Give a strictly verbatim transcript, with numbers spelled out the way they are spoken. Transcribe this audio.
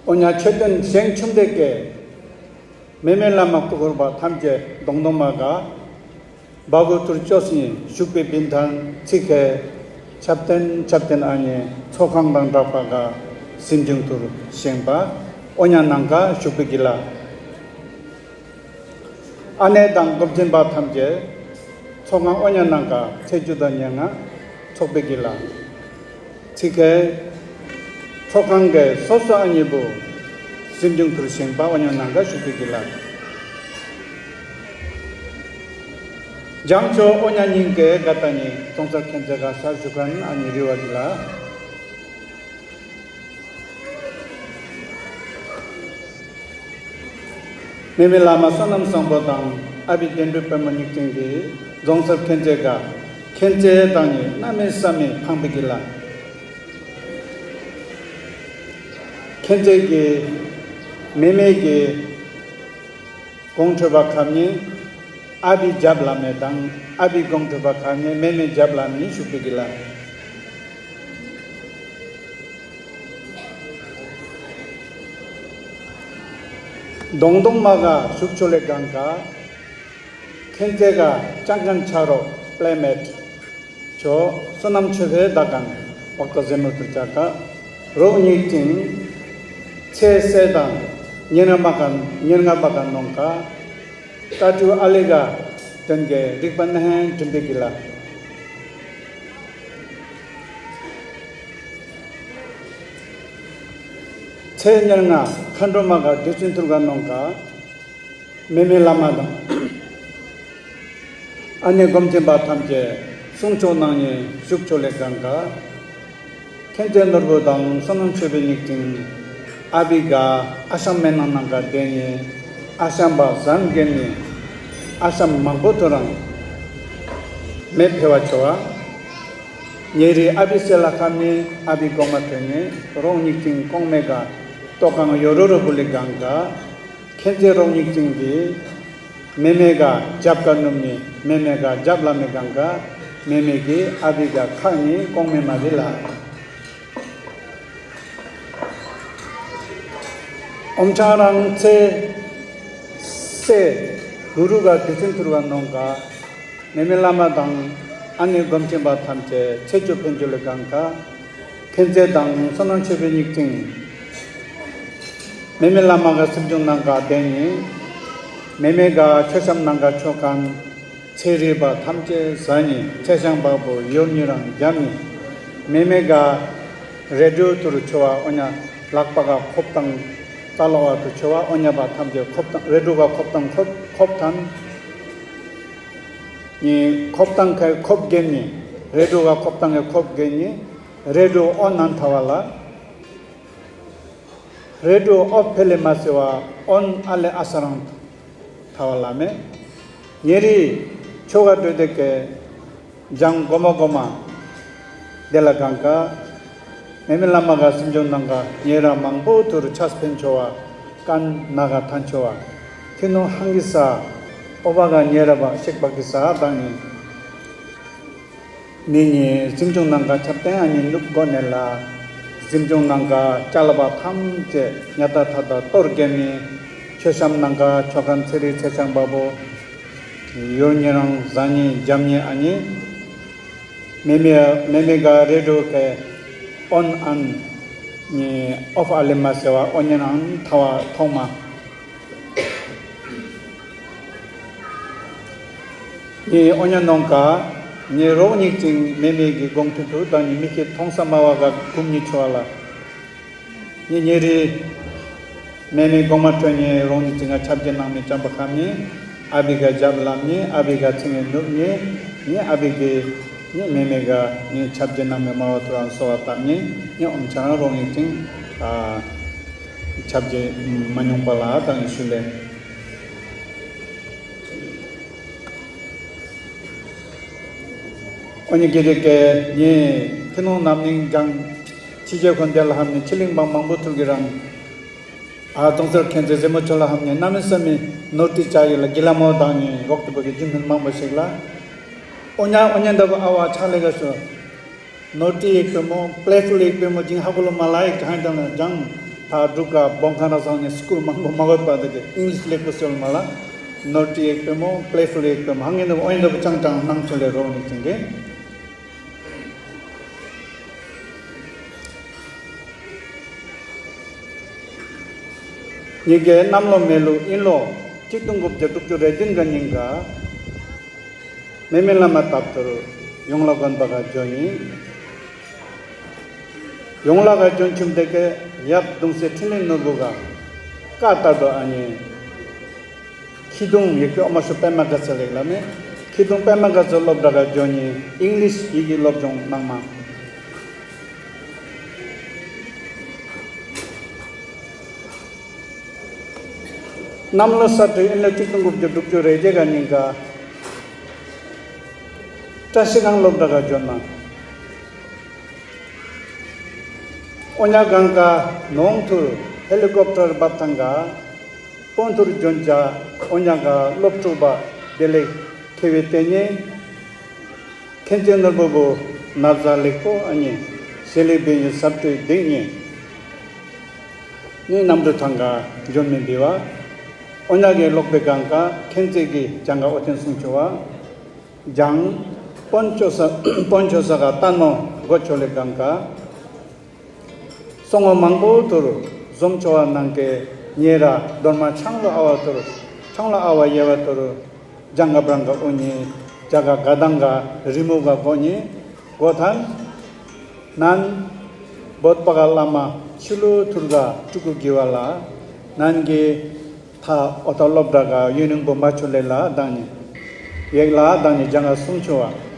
ཨོ་ཉ་མཆོད་རྟེན་བཞེངས་ཆུམ་དེ་ཀའི་མེ་མེ་བླ་མ་སྐུ་འཁོར་པ་ཐམས་ཅད་གདོང་གདོང་མ་ག་སྦ་གུ་ཐུར་ཅོ་སི་བཞུགས་པའི་བིན་ཐང་ཚིག་ཁའི་ཆབ་བརྟན་ཆབ་བརྟན་ཨ་ནི་ཚོགས་ཁང་དང་འདྲ་པ་ག་གཟིམ་ཆུང་ཐུར་བཞེངས་པ་ཨོ་ཉ་ནང་ག་བཞུགས་པའི་གི་ལ། ཨ་ནེ་དང་སྒོམ་ཆེན་པ་ཐམས་ཅད་ཚོགས་ཁང་ཨོ་ཉ་ནང་ག་ཚེས་བཅུ་དང་ཉེར་ལྔ་ཚོགས་པའི་གི་ལ། ཚིག་ཁའི་ཚོགས་ཁང་གི་སོ་སོ་ཨ་ཉེ་བུ་གཟིམ་ཆུང་ཐུར་བཞེངས་པ་ཨོ་ཉ་ནང་ག་བཞུགས་པའི་གི་ལ། འཇང་ཆོ་ཨོ་ཉ་ཉིན་གའི་ག་ཏ་ཉི་ཙོང་སར་མཁྱེན་བརྩེ་ག་ས་བཞུགས་མཁན་ཨ་ཉེ་རི་བ་གི་ལ། མེ་མེ་བླ་མ་བསོད་ནམས་བཟང་པོ་དང་ཨ་བི་བདེ་འགྲོའི་པད་མོ་གཉིས་སྟེང་གི་རྫོང་སར་མཁྱེན་བརྩེ་ག་མཁྱེན་བརྩེ་དང་ནི་གནམ་མེད་ས་མེད་ཕངས་པའི་གི་ལ། མཁྱེན་བརྩེ་གི་མེ་མེ་གི་དགོང་ཁྲོས་པ་ཁབ་ནི་ཨ་བི་རྒྱབ་ལ་མེ་དང་ཨ་བི་དགོང་ཁྲོས་པ་ཁབ་ནི་མེ་མེ་རྒྱབ་ལ་མི་ཞུགས་པའི་གི་ལ། གདོང་གདོང་མ་ག་བཞུགས་ཆོ་ལེ་གང་ག་མཁྱེན་བརྩེ་ག་ཅང་གང་ཆ་རོགས་པླེ་མེད་ཆོ་བསོད་ནམས་ཆོས་པའི་ཟླ་གང་འོག་ཏོ་ཟེ་མོ་ཏུ་ཅག་ག་རོགས་གཉིས་ཅིང་ཚེ་སྲས་དང་ཉེར་ལྔ་མ་ག་ཉེར་ལྔ་མ་ག་ནོང་ག་ཀ་ཏུ་ཨ་ལི་ག་དོན་གྱི་རིག་པ་ནན་དྲིམ་པའི་གི་ལ། ཚེས་ཉེར་ལྔ་མཁའ་འགྲོ་མ་ག་བདུད་བཞི་ཐུར་ག་ནང་ག་མེ་མེ་བླ་མ་དང་ཨ་ནེ་སྒོམ་ཆེན་པ་ཐམས་ཅད་གསུང་ཆོག་ནང་ནས་བཞུགས་ཆོག་ལེ་གང་ག་མཁྱེན་བརྩེ་ནོར་བུ་དང་བསོད་ནམས་ཆོས་པའི་གཉིས་སྟེང་ཨ་བི་ག་ཨ་ཤམ་མེ་ནང་ནང་ག་བསྡད་ནས་ཨ་ཤམ་པ་བཟང་གེ་ནས་ཨ་ཤམ་མང་པོ་ཐོ་རང་མེ་འཕེལ་བ་ཆོ་བ། ཉེ་རི་ཨ་བི་སེ་ལ་ཁ་མི་ཨ་བི་གོང་མ་ཐོན་ནས་རོགས་གཉིས་ཅིང་གོང་མེ་ག་ཏོ་གང་ཡོ་རོ་རོ་བུ་ལི་གང་ག་མཁྱེན་བརྩེ་རོགས་གཉིས་ཅིང་གི་མེ་མེ་ག་རྒྱབ་ག་ནུབ་ནི་མེ་མེ་ག་རྒྱབ་ལ་མེ་གང་ག་མེ་མེ་གི་ཨ་བི་ག་ཁག་ནི་གོང་མེ་མ་རི་ལ། ཨོམ་ཆང་རང་ཚེ་སེ་གུ་རུ་ག་དུས་ཆེན་ཐུར་བ་ནོང་ག་མེ་མེ་བླ་མ་དང་ཨ་ནེ་སྒོམ་ཆེན་པ་ཐམས་ཅད་ཚེ་བཅུ་ཕན་ཆོ་ལེ་གང་ག་མཁྱེན་བརྩེ་དང་བསོད་ནམས་ཆོས་པའི་གཉིས་སྟེང་མེ་མེ་བླ་མ་ག་གཟིམ་ཆུང་ནང་ག་བསྡད་ནས་མེ་མེ་ག་མཆོད་བཤམས་ནང་ག་མཆོད་མཁན་ཚེ་རིལ་པ་ཐམས་ཅད་ཟ་ནས་ཚེ་ཞང་བག་པོ་ཡོར་ཉི་རང་རྒྱབ་ནས་མེ་མེ་ག་རེ་ཌིའོ་ཐུར་ཆོ་བ་ཨོ་ཉ་ལག་པ་ག་ཁོབ་དང་རྩ་ལོ་བ་ཐུར་ཆོ་བ་ཨོ་ཉ་པ་ཐམས་ཅད་ཁོབ་དང་རེ་ཌིའོ་ག་ཁོབ་དང་ཁོབ་ཁོབ་དང་ནི་ཁོབ་དང་ཁ་ཁོབ་རྒྱབ་ནས་རེ་ཌིའོ་ག་ཁོབ་དང་ཁ་ཁོབ་རྒྱབ་ནས་རེ་ཌིའོ་ཨོ་ནན་ཐ་བ་ལ། རེ་ཌིའོ་ཨོ་ཕེ་ལེ་མ་སེ་བ་ཨོན་ཨ་ལེ་ཨ་ས་རང་ཐ་བ་ལ་མེ། ཉེ་རི་ཆོ་ག་འགྲོ་དེ་ཀེ་འཇང་གོ་མ་གོ་མ་དེ་ལ་གང་ག་མེ་མེ་བླ་མ་ག་གཟིམ་ཆུང་ནང་ག་ཉེ་ར་མང་པོ་ཐུར་ཆས་ཕན་ཆོ་བ་ཀན་ན་ག་ཐན་ཆོ་བ་ཁི་ནོ་ཧང་གི་ས་ཨོ་བ་ག་ཉེ་ར་བ་ཤེག་པ་གི་ས་དང་ནི། མི་གཉིས་གཟིམ་ཆུང་ནང་ག་ཆབ་བརྟན་ཨ་ནི་ནུབ་སྒོ་ནས་ལ། གཟིམ་ཆུང་ནང་ག་ཅ་ལ་བ་ཐམས་ཅད་ཉ་ཏ་ཐ་ད་གཏོར་རྒྱབ་ནི། མཆོད་བཤམས་ནང་ག་མཆོད་མཁན་ཚེ་རིལ་ཚེ་ཆང་བ་བོ། ཡོར་ཉི་རང་ཟ་ནི་འཇམ་ནི་ཨ་ནི། མེ་མེ་མེ་མེ་ག་རེ་ཌིའོ་ཀེ་ཨོན་ཨན་ནི་ཨོ་ཕ་ཨ་ལེ་མ་སེ་བ་ཨོ་ཉི་རང་ཐ་བ་ཐོག་མ། ངའི་ཨོ་ཉ་ནོང་ཀ། ངའི་རོགས་གཉིས་ཅིང་མེ་མེ་གི་དགོང་ཐུག་ཐུག་དང་ནི་མི་ཁྱེད་མཐོང་ས་མ་བ་ག་གུམ་ཉི་ཆོ་བ་ལ། ངའི་ཉེ་རི། མེ་མེ་དགོང་མ་ཁྲོད་ངའི་རོགས་གཉིས་ཅིང་ང་ཆབ་ཀྱི་ནང་མི་ཅམ་པ་ཁམ་ནི། ཨ་བི་ག་རྒྱབ་ལམ་ནི་ཨ་བི་ག་ཚིང་ངའི་ནུབ་ནི། ངའི་ཨ་བི་གི། ངའི་མེ་མེ་ག་ངའི་ཆབ་ཀྱི་ནང་མི་མ་བ་ཐུ་རང་སོ་བ་བཏབ་ནི། ངའི་ཨོམ་ཆ་རང་རོགས་གཉིས་ཅིང་། ཨ། ཆབ་ཀྱི་མ་མྱོང་པ་ལ་དང་ཞུ་ལེ། ཨོ་ཉི་གི་རེ་ཀེ་ཉེ་ཐི་ནོང་ནམ་ནིང་ཀྱང་ཕྱི་རྒྱལ་ཁོན་དེ་ལ་ཧམ་ནི་ཕྱི་གླིང་པ་མང་པོ་ཐུག་གི་རང་། ཨ་ཏོང་ཙེར་མཁྱེན་བརྩེ་ཟེ་མོ་ཆོ་ལ་ཧམ་ནི་གནམ་མེད་ས་མེད་ནོར་ཏི་ཅག་ཡོད་ལ་གི་ལ་མོ་དང་ནི་རོགས་ཏི་པོ་གི་རྒྱུ་མིན་མང་པོ་ཞིག་ལ། ཨོ་ཉ་ཨོ་ཉ་འདྲ་པོ་ཨ་བ་ཆག་ལེ་ག་སོ། ནོར་ཏི་ཡིག་པེ་མོ་པླེ་ཕུལ་ཡིག་པེ་མོ་ཅིང་ཧ་གོ་ལོ་མ་ལ་ཡིག་ཅང་དང་ལ་ཅང་། ད་འབྲུག་ག་བོང་ཁ་ར་སང་ནས་སྐུལ་མང་པོ་མ་བོད་པ་འདི་གི་ཨིང་ལིཤ་ལེགས་པོ་སོལ་མ་ལ་ནོ་ཊི་ཡེག་པེ་མོ་པི་ལེ་ཕུལ་ཡེག་པེ་མོ་ཧང་ངེ་ནི་ཨོ་ཡིན་ནི་བུ་ཅང་ཅང་སྣང་ཚུལ་ལས་རོགས་ནི་ཅིང་གི། ཉིས་ཀའི་གནམ་ལོ་མེ་ལུག་ཨིན་ལོ་གཅིག་སྟོང་དགུ་བརྒྱ་དྲུག་ཅུ་རེ་བདུན་ག་ཉིན་ག་མེ་མེ་བླ་མ་དབ་ཐུར་ཡོང་ལ་དགོན་པ་ག་འབྱོན་ཡིན། ཡོང་ལ་ག་འབྱོན་ཆུམ་དེ་ཀའི་ཡབ་གདུང་སྲས་འཕྲིན་ལས་ནོར་བུ་ག་བཀའ་ལྟར་དུ་ཨ་ནི། ཁྱི་དུང་ཡི་གེ་ཨོ་མ་ཤོ་པད་མ་དགའ་ཚལ་ལེགས་ལ་མེ། ཁྱི་དུང་པད་མ་དགའ་ཚལ་སློབ་གྲྭ་ག་འབྱོན་ཡིན། ཨིང་ལིཤ་ཡི་གེ་སློབ་སྦྱོང་གནང་མ། གནམ་ལོ་ས་སྤྲེལ་ཨིན་ལོ་གཅིག་སྟོང་དགུ་བརྒྱ་དྲུག་ཅུ་རེ་བརྒྱད་ག་ཉིན་ག་བཀྲ་ཤིས་སྒང་སློབ་གྲྭ་ག་འབྱོན་མ། ཨོ་ཉ་སྒང་ག་ནོང་ཐུར་ཧེ་ལི་ཀོབ་ཊར་འབབ་ཐང་ག་སྤོན་ཐུར་འབྱོན་བྱ་ཨོ་ཉ་ག་སློབ་ཕྲུག་པ་བདེ་ལེགས་ཁེ་བའི་ལྟེ་གནས། མཁྱེན་བརྩེ་ནོར་བུ་བུ་ན་བཟའ་ལེགས་པོ་ཨ་ཉེ། ཞལ་ལེགས་བེ་ཡི་ཟབ་སྤྲོས་སྡིག་ཉེ། ནི་གནམ་གྲུ་ཐང་ག་འབྱོན་མི་འབི་བ། ཨོ་ཉ་གི་ལོག་པའི་སྒང་ག་མཁྱེན་བརྩེ་གི་ལྗང་ག་ཨོ་ཐེན་སུང་ཆོ་བ། ལྗང་། སྤོན་ཆོ་ས་སྤོན་ཆོ་ས་ག་ལྟ་ནོ་སྒོ་ཆོ་ལེ་སྒང་ག་སོང་ངོ་མང་པོ་ཐུར་འཛོམས་ཆོ་བ་ནང་གི་ཉེ་ར་རྡོར་མ་ཆང་ལོ་ཨ་བ་ཐུར་ཆང་ལོ་ཨ་བ་ཡེ་བ་ཐུར་ལྗང་ག་བྲང་ག་ཨོ་ཉེ་ལྗ་ག་ག་དང་ག་རི་མོ་ག་གོ་ཉེ་གོ་ཐན། ནན། བོད་པ་ག་བླ་མ་ཆུ་ལུ་ཐུར་ག་ཀྲུ་གུ་གི་བ་ལ་ནན་གི་ཐ་ཨོ་ཐ་སློབ་གྲྭ་ག་ཡུན་རིང་པོ་མ་ཆོ་ལེ་ལ་དང་ཉེ་ཡེག་ལ་དང་ཉེ་ལྗང་ག་སུམ་ཆོ་བ།